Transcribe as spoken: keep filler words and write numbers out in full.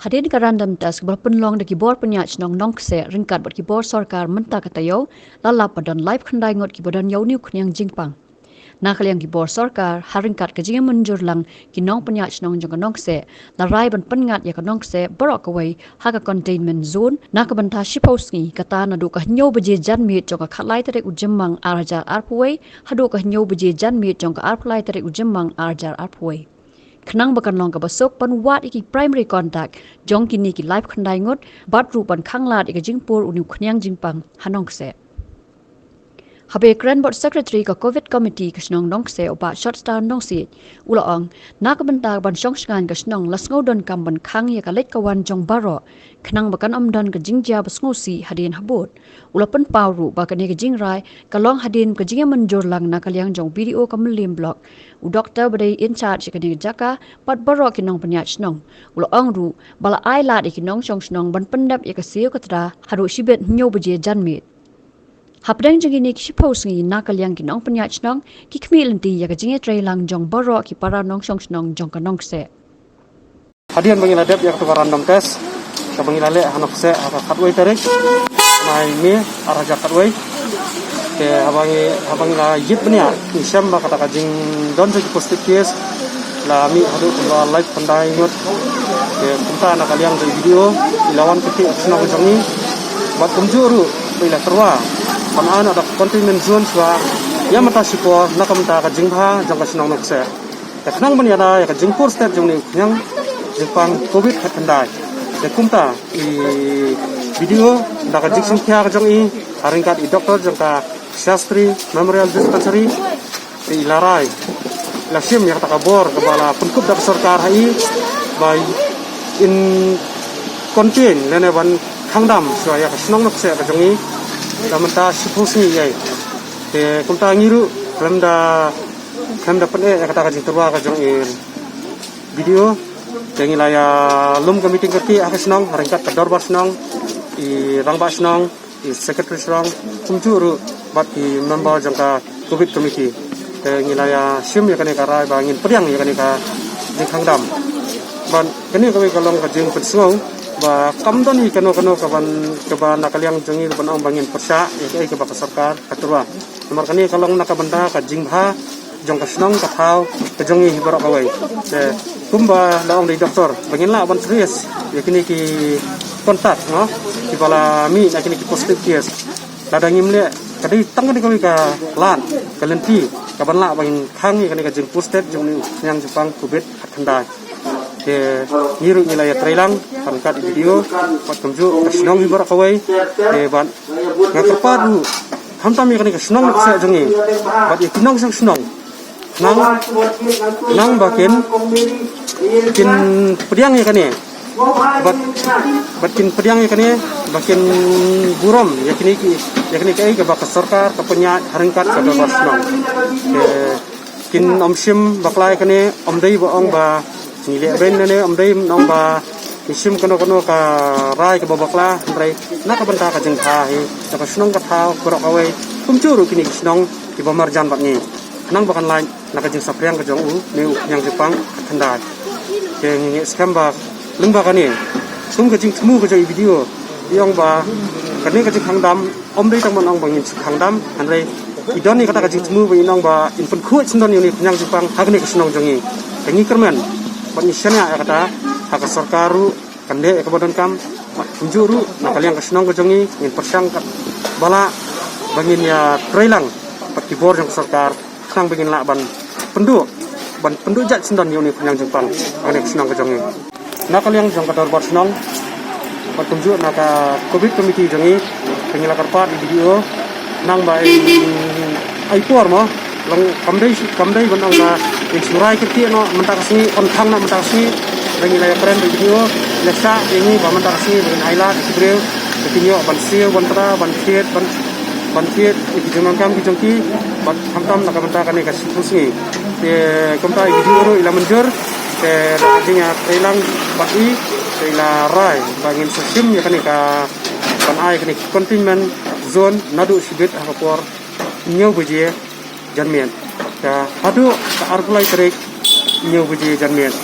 Hadien ka random test kaba la pynlong da ki bor pynïaid shnong Nongkseh ryngkat bad ki bor sorkar mynta ka taïew, la lap ba don laiphew khyndai ngut kiba don ïa une u khñiang jingpang. Na ka liang ki bor sorkar, ha ryngkat ka jingmynjur lang ki nongpynïaid shnong jong ka Nongkseh, la rai ban pynngat ïa ka Nongkseh baroh kawei ha ka containment zone na ka bynta shiphew sngi, kata naduh ka hynñiew baje janmiet jong ka khatlai tarik u Jymmang ar hajar arphew wei haduh ka hynñiew baje janmiet jong ka arphew lai tarik u Jymmang ar hajar arphew wei. Khnang ba kan long kaba suk ban wad ïa ki primary contact jong kine ki laiphew khyndai ngut, bad ruh ban khanglad ïa ka jingpur une u khñiang jingpang ha Nongkseh. Haba ïakren bad Secretary ka Covid Committee ka shnong Nongkseh, u Bah Shortstar Nongsiej, u la ong, na ka bynta ban shong shngaiñ ka shnong, la sngewdonkam ban khang ïa ka leit ka wan jong baroh, khnang ba kan ym don ka jingjia ba sngewsih hadien habud. U la pynpaw ruh ba kane ka jingrai ka long hadien ka jingïamynjur lang na ka liang jong BDO ka Mylliem Block, u doktor ba dei in charge ïa kane ka jaka, bad baroh ki nongpynïaid shnong. U la ong ruh ba la ai lad ïa ki nongshong shnong ban pyndep ïa ka siew ka tda haduh shibit hynñiew baje janmiet. Hapdeng jong kine ki shiphew sngi, na ka liang ki nongpynïaid shnong ki khmih lynti ïa ka jingïatreilang jong baroh ki para nongshong shnong jong ka Nongkseh. Hadien ba ngi la dep ïa katu ka random test kaba ngi la leh ha Nongkseh ha ka khatwei tarik, nai May ar hajar khatwei. Te haba ngi, haba ngi la ïit bniah, ngi shem ba kata ka jingdon jong ki positive case la mih haduh kumba laiphew khyndai ngut. Te kumta na ka liang jong i BDO i la wan kyrkieh shnong jong ngi, bad kumjuh ruh ba i la tyrwa ban ai noh da ka containment zone shuwa ïa mynta shipor na ka bynta ka jingbha jong ka shnong Nongkseh. Te khnang ban ïada ïa ka jingpur stet jong une u khñiang jingpang Covid khatkhyndai. Te kumta i BDO da ka jingsngewkhia ka jong i, ha ryngkat i doktor jong ka Shastri Memorial Dispensary, te i la rai, i la shim ïa kata ka bor kaba la pynkup da ka sorkar ha i, ba in contain lane ban khang dam shuwa ïa ka shnong Nongkseh ka jong i da mynta shiphew sngi ïa i. Te kumta ngi ruh khlem da, khlem da pyneh ïa kata ka jingtyrwa ka jong i BDO, te ngi la ïa lum ka meeting kyrkieh ha ka shnong, ha ryngkat ka dorbar shnong, i rangbah shnong, i secretary shnong, kumjuh ruh bad ki member jong ka Covid committee. Te ngi la ïa shim ïa kane ka rai ba ngin pdiang ïa kane ka jingkhang dam. Bad kane kawei ka long ka jingpynsngew ba kam don hi kano kano kaban, kaba na ka liang jong ngi ban ong ba ngin pyrshah ïa kaei kaba ka sorkar ka tyrwa. Namar kane ka long na ka bynta ka jingbha jong ka shnong ka thaw ka jong ngi hi baroh kawei. Te kumba la ong da i doktor, ba ngin lah ban trace ïa kine ki contact, no, kiba la mih na kine ki positive case. Lada ngim leh, ka dei tang kane kawei ka lad, ka lynti kaban lah ba ngin khang ïa kane ka jingpur stet jong une u khñiang jingpang Covid khatkhyndai. Te ngi ruh ngi la ïatreilang ha ryngkat i BDO bad kumjuh ka shnong hi baroh kawei. Te bad nga kyrpad ruh khamtam ïa kane ka shnong Nongkseh jong ngi bad ïa ki nongshong shnong, nang, nang ba kin, kin pdiang ïa kane, bad, bad kin pdiang ïa kane, ba kin burom ïa kine ki, ïa kine kiei kaba ka sorkar ka pynïaid ha ryngkat ka dorbar shnong. Te kin ym shim bakla ïa kane, ym dei ba ong ba ngi leh beiñ ne ne, ym dei ba ong ba ngi shim kano kano ka rai kaba bakla, hynrei na ka bynta ka jingbha hi jong ka shnong ka thaw baroh kawei, kumjuh ruh kine ki shnong kiba marjan bad ngi, khnang ba kan lait na ka jingsaphriang ka jong une u khñiang jingpang khatkhyndai. Te ngi ngeit skhem ba lyngba kane, kum ka jingthmu ka jong i BDO, i ong ba kane ka jingkhang dam ym dei tang ban ong ba ngin shu khang dam, hynrei i don ïa kata ka jingthmu ba in ong ba in pynkhuid sngewdon ïa une u khñiang jingpang ha kane ka shnong jong ngi. Te ngi kyrmen bad ngi shaniah ïa kata, ha ka sorkar ruh kan leh ïa kaba donkam, bad kumjuh ruh na ka liang ka shnong ka jong ngi ngin pyrshang katba lah ba ngin ïatreilang bad ki bor jong ka sorkar, khnang ba ngin lah ban pynduh, ban pynduh jait sngewdon ïa une u khñiang jingpang ha kane ka shnong ka jong ngi. Na ka liang jong ka dorbar shnong bad kumjuh na ka Covid committee jong ngi, ka ngi la kyrpad ïa i BDO nang ba in ai por mo, long kam dei, kam dei ban ong ba in shu rai kyrkieh noh mynta ka sngi, yn khang noh mynta ka sngi. Ba ngi la ïakren bad i BDO, la shah ïa ngi ba mynta ka sngi ba ngin ai lad ïa ki briew ba kin ïoh ban siew ban tda, ban thied, ban, ban thied ïa ki jingdonkam ki jong ki, bad khamtam na ka bynta kane ka shiphew sngi. Te kumta i BDO ruh i la mynjur, te da ka jingïatreilang bad i, te i la rai ba ngin sa shim ïa kane ka, ban ai kane ka containment zone naduh shibit ha ka por hynñiew baje janmiet, te haduh ka arphew lai tarik hynñiew baje janmiet.